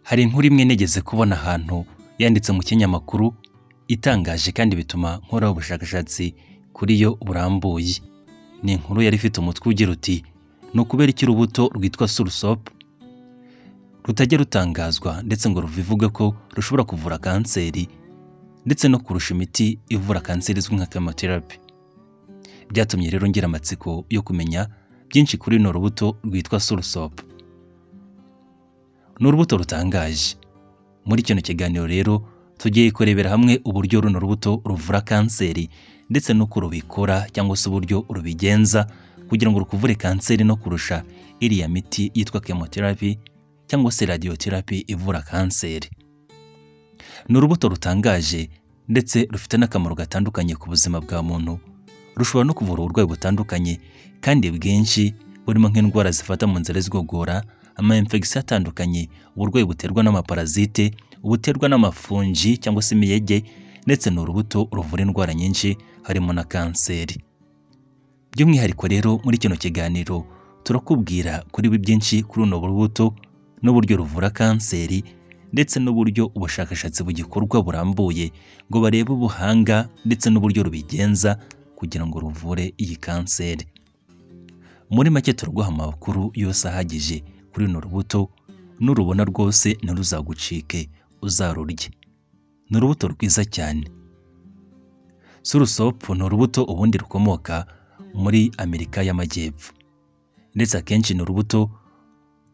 Hari inkuru imwe nigeze kubona ahantu yanditse mu kinyamakuru itangaje kandi bituma nkoraho ubushakashatsi kuri yo burambuye. Ni inkuru yari ifite umutwe ugira uti: "Ni ukubera iki urubuto rwitwa soursop rutajya rutangazwa ndetse ngo rubivuge ko rushobora kuvura kanseri ndetse no kurusha imiti ivura kanseri izwi nka chemotherapy?" Byatumye rero ngira amatsiko yo kumenya byinshi kuri runo rubuto rwitwa soursop. Ni urubuto rutangaje. Muri kino kiganiro rero tugiye kurebera hamwe uburyo runo rubuto ruvura kanseri ndetse n'uko rubikora cyangwa se uburyo rubigenza kugira ngo rukuvure kanseri no kurusha iriya miti yitwa chemotherapy cyangwa se radiotherapy ivura kanseri. Ni urubuto rutangaje ndetse rufite n'akamaro gatandukanye ku buzima bwa muntu. Rushobora no kuvura uburwayi butandukanye kandi bwinshi burimo nk'indwara zifata mu nzira z'igogora, ama infection atandukanye, uburwayi buterwa n'amaparasite, ubuterwa n'amafunji cyangwa se imiyege, ndetse ni urubuto ruvura indwara nyinshi harimo na kanseri. By'umwihariko rero muri kino kiganiro turakubwira kuri byinshi kuri runo rubuto n'uburyo ruvura kanseri ndetse n'uburyo ubushakashatsi bugikorwa burambuye ngo barebe ubuhanga ndetse n'uburyo rubigenza kugira ngo ruvure iyi kanseri. Muri make turaguha amakuru yose ahagije kuri runo rubuto, nurubona rwose ntiruzagucike, uzarurye. Ni urubuto rwiza cyane. Soursop ni urubuto ubundi rukomoka muri Amerika y'Amajyepfo, ndetse akenshi ni urubuto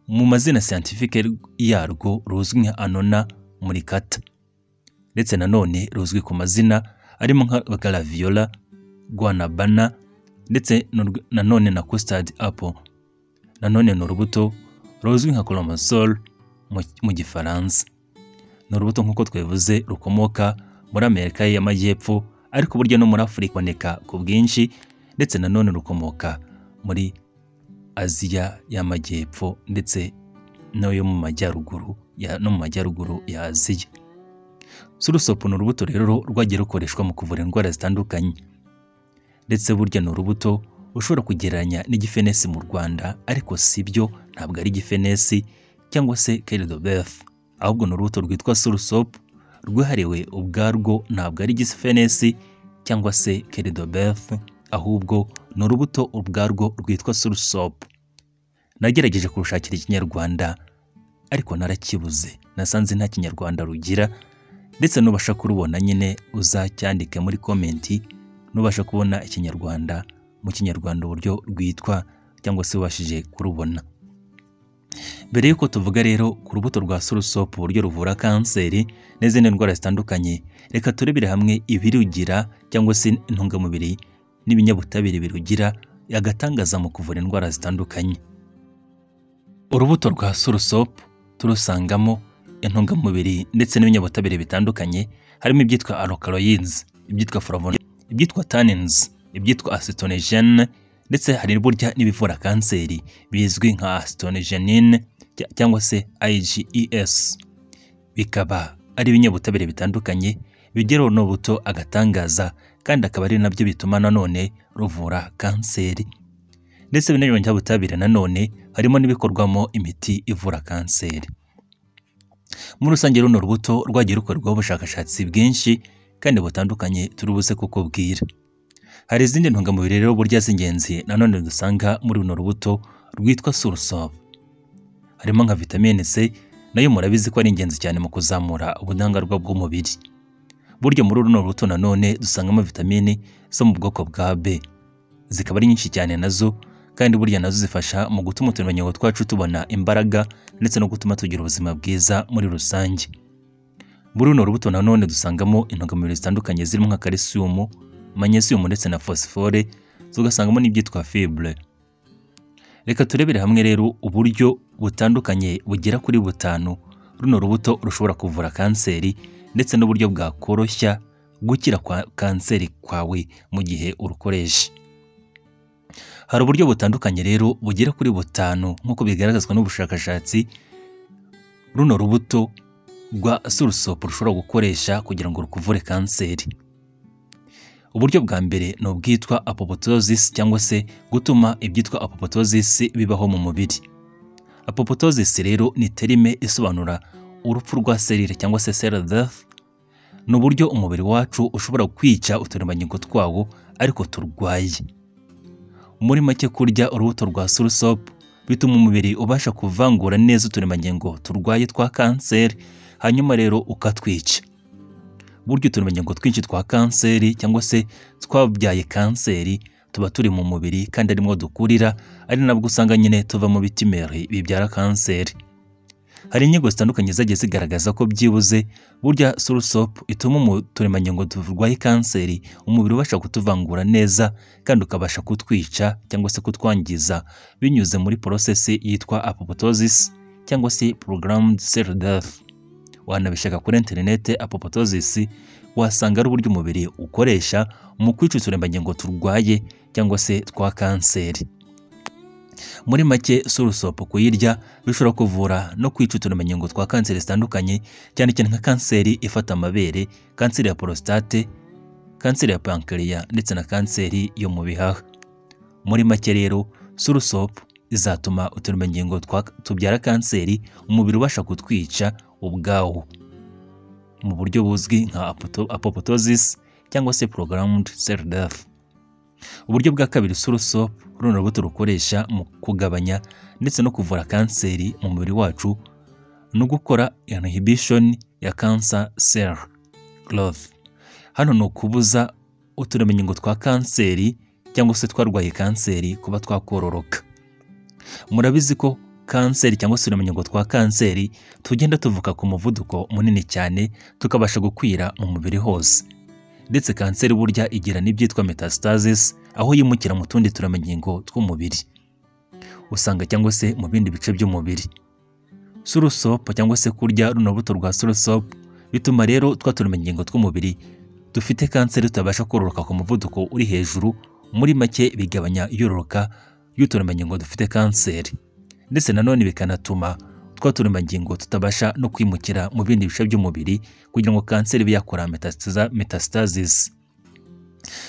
mu mazina scientifique yarwo ruzwi nka Annona muricata, ndetse nanone ruzwi ku mazina arimo nka Graviola, Guanabana ndetse nanone na custard apple. Nanone ni urubuto ruzwi nka corossol mu Gifaransa. Ni urubuto nk'uko twabivuze rukomoka muri Amerika y'Amajyepfo, ariko burya no muri Afurika ruboneka ku bwinshi, ndetse nanone rukomoka muri Aziya y'Amajyepfo ndetse no mu majyaruguru ya no mu majyaruguru ya Aziya. Soursop ni urubuto rero rwagiye rukoreshwa mu kuvura indwara zitandukanye, ndetse burya ni urubuto ushobora kugereranya n'igifenesi mu Rwanda, ariko si byo, ntabwo ari igifenesi cyangwa se cœur de bœuf, ahubwo ni urubuto rwitwa soursop rwihariwe ubwarwo, ntabwo ari igifenesi cyangwa se cœur de bœuf, ahubwo ni urubuto ubwarwo rwitwa soursop. Nagerageje kurushakira Ikinyarwanda ariko narakibuze, nasanze nta Kinyarwanda rugira, ndetse nubasha kurubona nyine uzacyandike muri comment, nubasha kubona Ikinyarwanda mu Kinyarwanda uburyo rwitwa cyangwa se ubashije kurubona. Mbere y'uko tuvuga rero ku rubuto rwa soursop uburyo ruvura kanseri n'izindi ndwara zitandukanye, reka turebere hamwe ibirugira cyangwa se intungamubiri n'ibinyabutabire birugira agatangaza mu kuvura indwara zitandukanye. Urubuto rwa soursop turusangamo intungamubiri ndetse n'ibinyabutabire bitandukanye, harimo ibyitwa alkaloids, ibyitwa flavonoids, ibyitwa tannins, ibyitwa acetogenine, ndetse hari burya n'ibivura kanseri bizwi nka acetogenine cyangwa se IGES. Bikaba ari ibinyabutabire bitandukanye bigira runo rubuto agatangaza, kandi akaba ari nabyo bituma nanone ruvura kanseri. Ndetse bino binyabutabire nanone harimo n'ibikorwamo imiti ivura kanseri. Muri rusange runo rubuto rwagiye rukorwaho ubushakashatsi bwinshi kandi butandukanye turi buze kukubwira. Hari izindi ntungamubiri rero burya z'ingenzi nanone dusanga muri runo rubuto rwitwa soursop. Harimo nka vitamine C, nayo murabizi ko ari ingenzi cyane mu kuzamura ubudahangarwa bw'umubiri. Burya muri runo rubuto nanone dusangamo vitamine zo mu bwoko bwa B, zikaba ari nyinshi cyane nazo, kandi burya nazo zifasha mu gutuma uturemangingo twacu tubona imbaraga ndetse no gutuma tugira ubuzima bwiza muri rusange. Muri runo rubuto nanone dusangamo intungamubiri zitandukanye zirimo nka calcium, magnesium ndetse na phosphore, tugasangamo n'ibyitwa fibre. Reka turebere hamwe rero uburyo butandukanye bugera kuri butanu runo rubuto rushobora kuvura kanseri ndetse n'uburyo bwakoroshya gukira kwa kanseri kwawe mu gihe urukoresha. Hari uburyo butandukanye rero bugera kuri butanu nk'uko bigaragazwa n'ubushakashatsi runo rubuto rwa soursop rushobora gukoresha kugira ngo rukuvure kanseri. Uburyo bwa mbere ni ubwitwa apoptosis cyangwa se gutuma ibyitwa apoptosis bibaho mu mubiri. Apoptosis rero ni terme isobanura Urupfu rwa serire cyangwa se cell death ni uburyo umubiri wacu ushobora kwica uturemangingo twawo ariko turwaye. Muri make, kurya urubuto rwa soursop bituma umubiri ubasha kuvangura neza uturemangingo turwaye twa kanseri, hanyuma rero ukatwica. Burya uturemangingo twinshi twa kanseri cyangwa se twabyaye kanseri tuba turi mu mubiri kandi arimo dukurira, ari nabwo usanga nyine tuva mu bitimeri bibyara kanseri. Hari inyigo zitandukanye zagiye zigaragaza ko byibuze burya soursop ituma mu turemangingo turwaye kanseri umubiri ubasha kutuvangura neza kandi ukabasha kutwica cyangwa se kutwangiza binyuze muri process yitwa apoptosis cyangwa se programmed cell death. Wanabishaka kuri interinete, apoptosis, wasanga ari uburyo umubiri ukoresha mu kwica uturemangingo turwaye cyangwa se twa kanseri. Muri make, soursop kuyirya bishobora kuvura no kwica uturemangingo twa kanseri zitandukanye, cyane cyane nka kanseri ifata amabere, kanseri ya prostate, kanseri ya pancreas ndetse na kanseri yo mu bihaha. Muri make rero, soursop izatuma uturemangingo tubyara kanseri umubiri ubasha kutwica ubwawo mu buryo buzwi nka apoptosis cyangwa se programmed cell death. Uburyo bwa kabiri soursop, runo rubuto, rukoresha mu kugabanya ndetse no kuvura kanseri mu mubiri wacu ni ugukora inhibition ya cancer cell growth. Hano ni ukubuza uturemangingo twa kanseri cyangwa se twarwaye kanseri kuba twakororoka. Murabizi ko kanseri cyangwa se uturemangingo twa kanseri tugenda tuvuka ku muvuduko munini cyane, tukabasha gukwira mu mubiri hose. Ndetse kanseri burya igira n'ibyitwa metastasis, aho yimukira mu tundi turemangingo tw'umubiri usanga cyangwa se mu bindi bice by'umubiri. Soursop cyangwa se kurya runo rubuto rwa soursop bituma rero twa turemangingo tw'umubiri dufite kanseri tutabasha kororoka ku muvuduko uri hejuru. Muri make, bigabanya iyororoka ry'uturemangingo dufite kanseri, ndetse nanone bikanatuma twa turemangingo tutabasha no kwimukira mu bindi bice by'umubiri kugira ngo kanseri ibe yakora metastasis.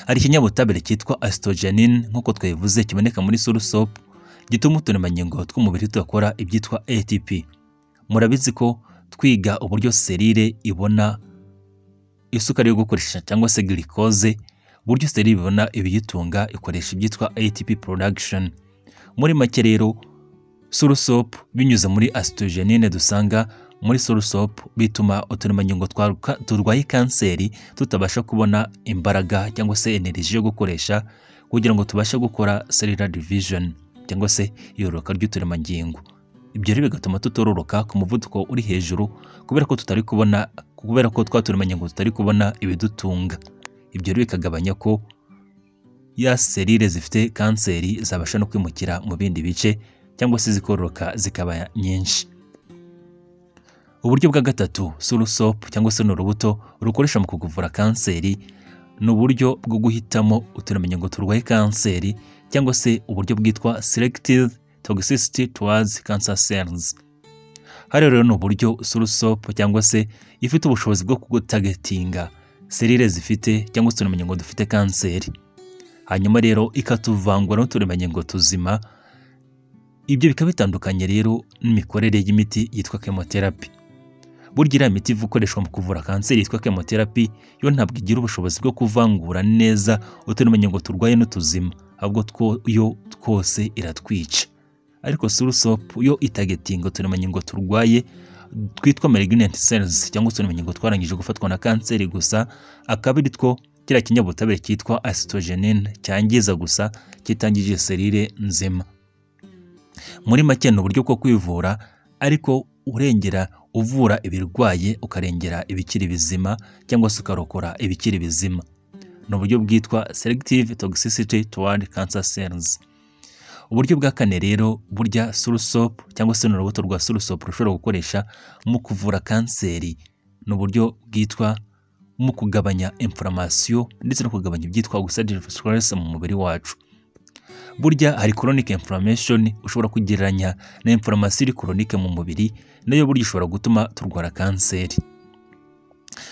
Hari ikinyabutabire cyitwa acetogenin, nk'uko twabivuze, kiboneka muri soursop, gituma uturemangingo tw'umubiri tudakora ibyitwa ATP. Murabizi ko twiga uburyo serire ibona isukari yo gukoresha cyangwa se glucose, uburyo serire ibona ibiyitunga ikoresha ibyitwa ATP production. Muri make rero, soursop binyuze muri acetogenine dusanga muri soursop bituma uturemangingo turwaye kanseri tutabasha kubona imbaraga cyangwa se energy yo gukoresha kugira ngo tubashe gukora cellular division cyangwa se iyororoka ry'uturemangingo. Ibyo rero bigatuma tutororoka ku muvuduko uri hejuru kubera ko tutari kubona, kubera ko twa turemangingo tutari kubona ibidutunga. Ibyo rero bikagabanya ko ya serire zifite kanseri zabasha no kwimukira mu bindi bice cyangwa se zikororoka zikaba nyinshi. Uburyo bwa gatatu soursop cyangwa se ni urubuto rukoresha mu kuvura kanseri ni uburyo bwo guhitamo uturemangingo turwaye kanseri cyangwa se uburyo bwitwa selective toxicity towards cancer cells. Hano rero ni uburyo soursop cyangwa se ifite ubushobozi bwo kugutargetinga serire zifite cyangwa se uturemangingo dufite kanseri, hanyuma rero ikatuvangura n'uturemangingo tuzima. Ibyo bikaba bitandukanye rero n'imikorere y'imiti yitwa chemotherapy. Burya iriya miti ikoreshwa mu kuvura kanseri yitwa chemotherapy yo ntabwo igira ubushobozi bwo kuvangura neza uturemangingo turwaye n'utuzima, ahubwo two yo twose iratwica. Ariko soursop yo itargetinga uturemangingo turwaye twitwa malignant cells cyangwa uturemangingo twarangije gufatwa na kanseri gusa, akaba ari two kiriya kinyabutabire cyitwa acetogenin cyangiza gusa, kitangije serire nzima. Muri make, ni uburyo bwo kwivura ariko urengera, uvura ibirwaye ukarengera ibikiri bizima cyangwa se ukarokora ibikiri bizima. Ni uburyo bwitwa selective toxicity toward cancer cells. Uburyo bwa kane rero burya soursop cyangwa se ni urubuto rwa soursop rushobora gukoresha mu kuvura kanseri ni uburyo bwitwa mu kugabanya inflammation ndetse no kugabanya ibyitwa oxidative stress mu mubiri wacu. Burya hari chronic inflammation ushobora kugereranya na inflammation iri chronique mu mubiri, nayo burya ishobora gutuma turwara kanseri.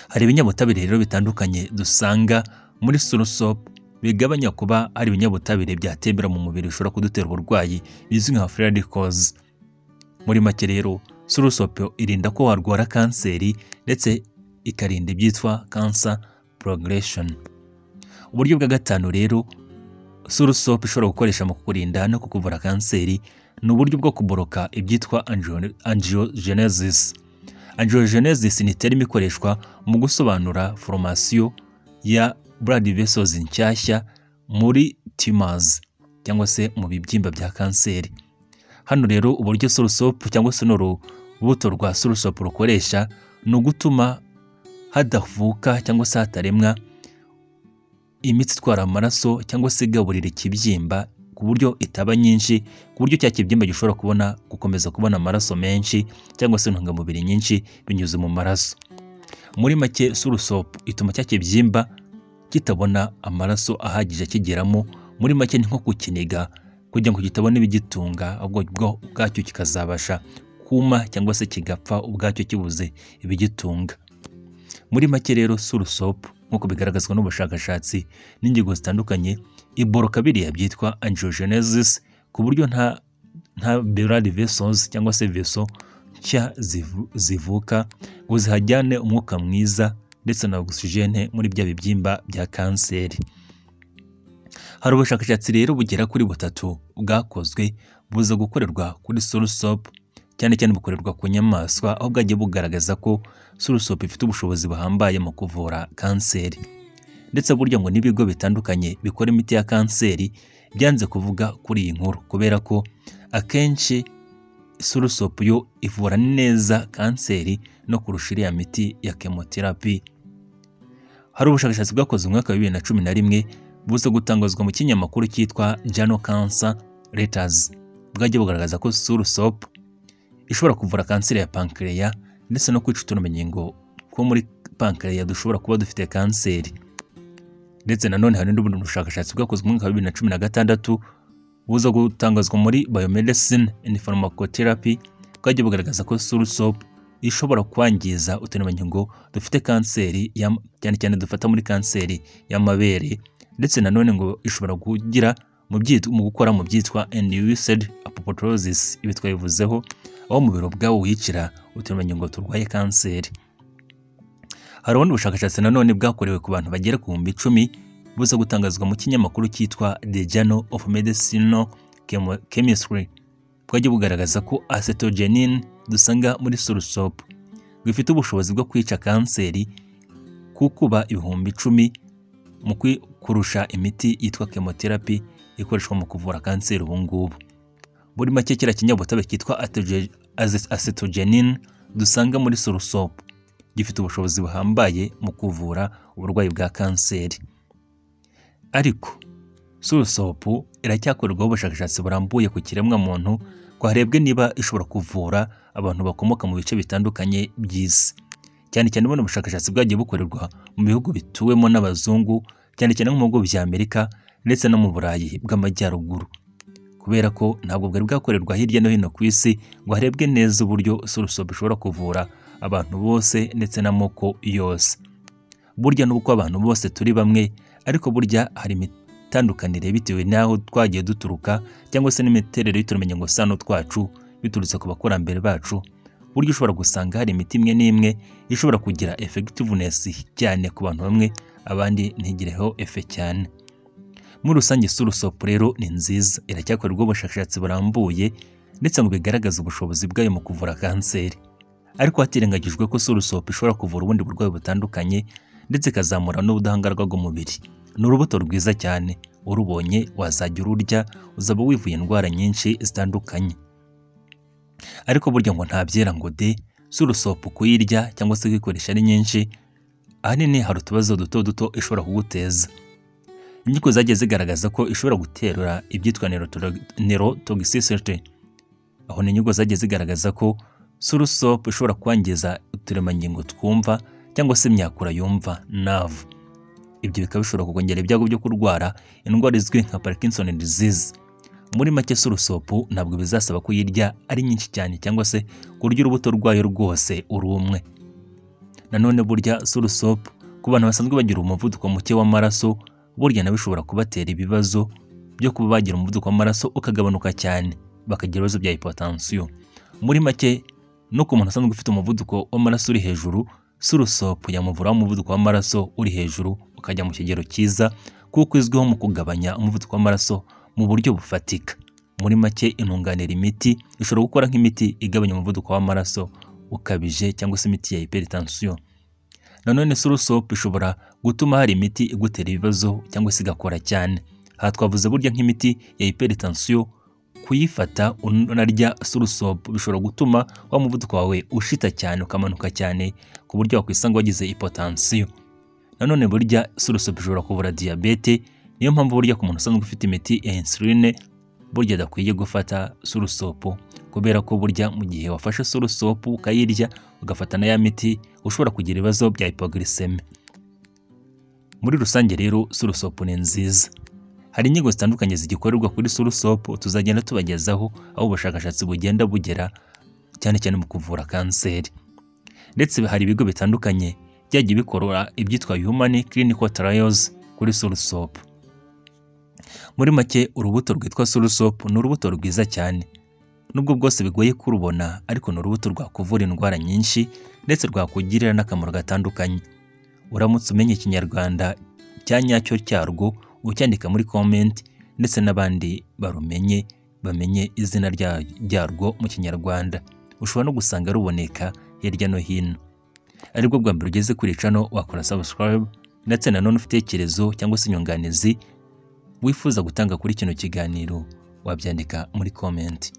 Hari ibinyabutabire rero bitandukanye dusanga muri soursop bigabanya kuba hari ibinyabutabire byatembera mu mubiri bishobora kudutera uburwayi bizwi nka free radicals. Muri make rero, Soursop irinda ko warwara kanseri ndetse ikarinda ibyitwa cancer progression. Uburyo bwa gatanu rero soursop ishobora gukoresha mu kukurinda no kukuvura kanseri ni uburyo bwo kuboroka ibyitwa angiogenesis. Angiogenesis ni term ikoreshwa mu gusobanura formation ya blood vessels nshyashya muri tumors cyangwa se mu bibyimba bya kanseri. Hano rero uburyo soursop cyangwa se n'urubuto rwa soursop rukoresha ni ugutuma hadavuka cyangwa se hataremwa imitsi itwara amaraso cyangwa se igaburira ikibyimba ku buryo itaba nyinshi, ku buryo cya kibyimba gishobora kubona gukomeza kubona amaraso menshi cyangwa se intungamubiri nyinshi binyuze mu maraso. Muri make, soursop ituma cya kibyimba kitabona amaraso ahagije akigeramo. Muri make ni nko kukiniga kugira ngo kitabona ibigitunga, ahubwo ubwacyo kikazabasha kuma cyangwa se kigapfa ubwacyo kibuze ibigitunga. Muri make rero, soursop, nk'uko bigaragazwa n'ubushakashatsi n'ingingo zitandukanye, iboroka biriya byitwa angiogenesis ku buryo nta blood vessels cyangwa se vaisseau nshya zivuka ngo zihajyane umwuka mwiza ndetse na oxygène muri bya bibyimba bya kanseri. Hari ubushakashatsi rero bugera kuri butatu bwakozwe, buza gukorerwa kuri soursop, cyane cyane bukorerwa ku nyamaswa, aho bwagiye bugaragaza ko soursop ifite ubushobozi buhambaye mu kuvura kanseri. Ndetse burya ngo n'ibigo bitandukanye bikora imiti ya kanseri byanze kuvuga kuri iyi nkuru, kubera ko akenshi soursop yo ivura neza kanseri no kurusha iriya miti ya chemotherapy. Hari ubushakashatsi bwakozwe mu mwaka wa 2011, buza gutangazwa mu kinyamakuru cyitwa Journal Cancer Letters, bwagiye bugaragaza ko soursop ishobora kuvura kanseri ya pancreas ndetse no kwica uturemangingo two muri pancreas dushobora kuba dufite kanseri. Ndetse nanone hari n'ubundi bushakashatsi bwakozwe mu mwaka wa 2016, buza gutangazwa muri Biomedicine and Pharmacotherapy, bwagiye bugaragaza ko soursop ishobora kwangiza uturemangingo dufite kanseri, cyane cyane dufata muri kanseri y'amabere. Ndetse nanone ngo ishobora kugira mu gukora mu byitwa induced apoptosis. Ibi twabivuzeho, aho umubiri ubwawo wicira uturemangingo turwaye kanseri. Hari ubundi bushakashatsi nanone bwakorewe ku bantu bagera ku 10,000, buza gutangazwa mu kinyamakuru cyitwa The Journal of Medicinal Chemistry, bwagiye bugaragaza ko acetogenin dusanga muri soursop bifite ubushobozi bwo kwica kanseri kukuba 10,000 mu kurusha imiti yitwa chemotherapy ikoreshwa mu kuvura kanseri ubu ngubu. Muri make, kiriya kinyabutabire cyitwa acetogenin dusanga muri soursop gifite ubushobozi buhambaye mu kuvura uburwayi bwa kanseri. Ariko soursop iracyakorerwaho ubushakashatsi burambuye ku kiremwamuntu ngo harebwe niba ishobora kuvura abantu bakomoka mu bice bitandukanye by'isi. Cyane cyane buno bushakashatsi bwagiye bukorerwa mu bihugu bituwemo n'abazungu, cyane cyane nko mu bihugu bya Amerika ndetse no mu Burayi bw'Amajyaruguru, kubera ko ntabwo bwari bwakorerwa hirya no hino ku isi ngo harebwe neza uburyo soursop ishobora kuvura abantu bose ndetse n'amoko yose. Burya n'uko abantu bose turi bamwe, ariko burya hari imitandukanire bitewe n'aho twagiye duturuka cyangwa se n'imiterere y'uturemangingo sano twacu biturutse ku bakurambere bacu. Burya ushobora gusanga hari imiti imwe n'imwe ishobora kugira effectiveness cyane ku bantu bamwe, abandi ntigireho effet cyane. Muri rusange, soursop rero ni nziza, iracyakorerwa ubushakashatsi burambuye ndetse ngo bigaragaze ubushobozi bwayo mu kuvura kanseri, ariko hatirengagijwe ko soursop ishobora kuvura ubundi burwayi butandukanye ndetse ikazamura n'ubudahangarwa bw'umubiri. Ni urubuto rwiza cyane, urubonye wazajya ururya uzaba wivuye indwara nyinshi zitandukanye. Ariko burya ngo nta byera ngo de. Soursop kuyirya cyangwa se kuyikoresha ari nyinshi, ahanini hari utubazo duto duto ishobora kuguteza. Inyiko zagiye zigaragaza ko ishobora gutera ibyitwa neurotoxicity. Aho ni inyigo zagiye zigaragaza ko soursop ishobora kwangiza uturemangingo twumva cyangwa se imyakura yumva, nerve. Ibyo bikaba bishobora kukongera ibyago byo kurwara indwara izwi nka Parkinson disease. Muri make, soursop ntabwo bizasaba kuyirya ari nyinshi cyane cyangwa se kurya urubuto rwayo rwose uri umwe. Nanone burya soursop ku bantu basanzwe bagira umuvuduko muke w'amaraso, burya nabo bishobora kubatera ibibazo byo kuba bagira umuvuduko w'amaraso ukagabanuka cyane, bakagira ibibazo bya hypertension. Muri make No ku muntu usanzwe ufite umuvuduko w'amaraso uri hejuru, soursop yamuvura umuvuduko w'amaraso uri hejuru ukajya mu kigero cyiza, kuko izwiho mu kugabanya umuvuduko w'amaraso mu buryo bufatika. Muri make intunganira imiti ishobora gukora nk'imiti igabanya umuvuduko w'amaraso ukabije cyangwa se imiti ya hypertension. Nanone soursop ishobora gutuma hari imiti igutera ibibazo cyangwa se igakora cyane. Aha twavuze burya nk'imiti ya hypertension, kuyifata unarya soursop bishobora gutuma wa muvuduko wawe ushita cyane ukamanuka cyane ku buryo wakwisanga wagize hypotension. Nanone burya soursop ishobora kuvura diyabete, niyo mpamvu burya ku muntu usanzwe ufite imiti ya insuline burya adakwiye gufata soursop, kubera ko burya mu gihe wafashe soursop ukayirya ugafata na ya miti ushobora kugira ibibazo bya hypoglycemie. Muri rusange rero soursop ni nziza. Hari inyigo zitandukanye zigikorerwa kuri soursop tuzagenda tubagezaho aho ubushakashatsi bugenda bugera cyane cyane mu kuvura kanseri. Ndetse hari ibigo bitandukanye byagiye bikora ibyitwa human clinical trials kuri soursop. Muri make urubuto rwitwa soursop ni urubuto rwiza cyane. Nubwo bwose bigoye kurubona, ariko ni urubuto rwakuvura indwara nyinshi ndetse rwakugirira n'akamaro gatandukanye. Uramutse umenye Ikinyarwanda cya nyacyo cyarwo ucyandika muri comment, ndetse n'abandi barumenye bamenye izina ryarwo mu Kinyarwanda. Ushobora no gusanga ruboneka hirya no hino. Aribwo bwa mbere ugeze kuri channel, wakora subscribe, ndetse nanone ufite icyerekezo cyangwa se inyunganizi wifuza gutanga kuri kino kiganiro wabyandika muri comment.